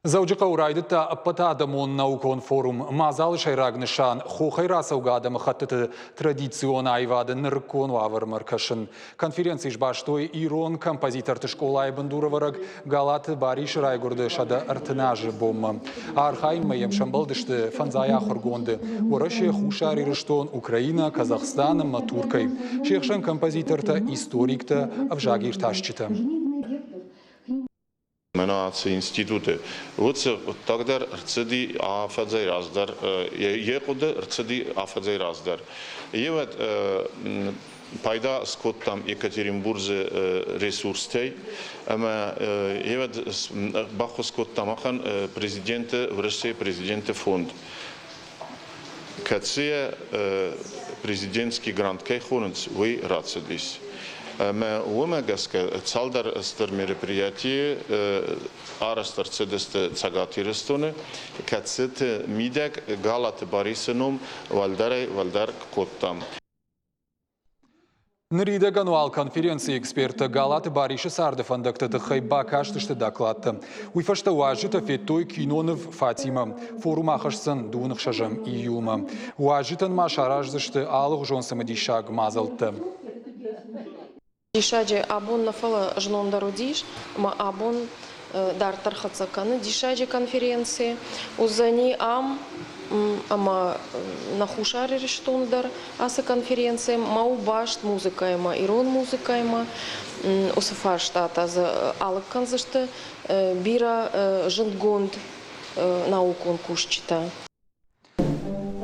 Дзӕуджыхъӕуы райдыдта ӕппӕтадӕмон наукон форум. Мадзалы сӕйраг нысан – хохӕй рацӕугӕ адӕмыхӕттыты традицион аивады нырыккон уавӕрмӕ ӕркӕсын. Конференци сбастой ирон композиторты скъолайы бындурӕвӕрӕг Галаты Барисы райгуырды 130 азы бонмӕ. Архайынмӕ йӕм сӕмбӕлдысты фӕндзай ахуыргонды Уӕрӕсе, Хуссар Ирыстон, Украинӕ, Казахстан ӕмӕ Туркӕй. Се хсӕн композитортӕ, историктӕ, ӕвзагиртасджытӕ. Мӕнӕ ацы институты уыцы хъуыддаг дӕр ӕрцыди афӕдзӕй раздӕр, йӕ хъуыды ӕрцыди афӕдзӕй раздӕр. Еуӕд пайда скодтам Екатеринбурджы ресурстӕй ӕмӕ еуӕд баххуыс кодтам махӕн президенты, Уӕрӕсейы президенты фонд, кӕцыйӕ президентский грант кӕй хонынц, уый рацыдис. Ӕмӕ уымӕ гӕсгӕ цалдӕр стыр мероприятийы арӕзт ӕрцыдысты Цӕгат Ирыстоны, кӕцыты мидӕг Галаты Барисы ном уӕлдӕрӕй-уӕлдӕр кодтам. Ныридӕгӕн уал конференцийы эксперттӕ Галаты Барисы царды фӕндӕгты тыххӕй бакастысты докладтӕ. Уый фӕстӕ уазджытӕ федтой киноныв «Фатимӕ». Форум ахӕсдзӕн 26 июлмӕ. Уазджытӕн ма сараздзысты алыгъуызон цымыдисаг мадзӕлттӕ. Диссаджы абон нӕ, фӕлӕ знон дӕр уыдис ӕмӕ абон дарддӕр хӕццӕ кӕны диссаджы конференци. Уыдзӕни ам ӕмӕ нӕ Хуссар Ирыстоны дӕр ацы конференци ма у баст музыкӕимӕ, ирон музыкӕимӕ. Уыцы фарстатӕ дзы алыг кӕндзысты бирӕ зындгонд наукон кусджытӕ.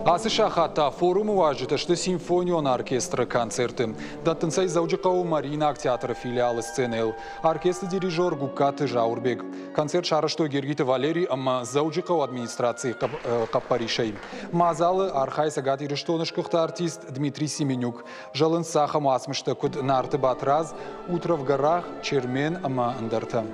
Ацы сахат та форумы уазджытӕ сты симфонион оркестры концерты. Дӕттынц ӕй Дзӕуджыхъӕуы Мариинаг театры филиалы сценӕйыл. Оркестры дирижер Гугкаты Зауырбег. Концерт сарӕзтой Гергиты Валерий ӕмӕ Дзӕуджыхъӕуы администрацийы хъӕппӕрисӕй. Мадзалы архайы Цӕгат Ирыстоны сгуыхт артист Дмитрий Семенюк. Зӕлынц ахӕм уацмыстӕ, куыд Нарты Батрадз, Утро в горах, Чермен ӕмӕ ӕндӕртӕ.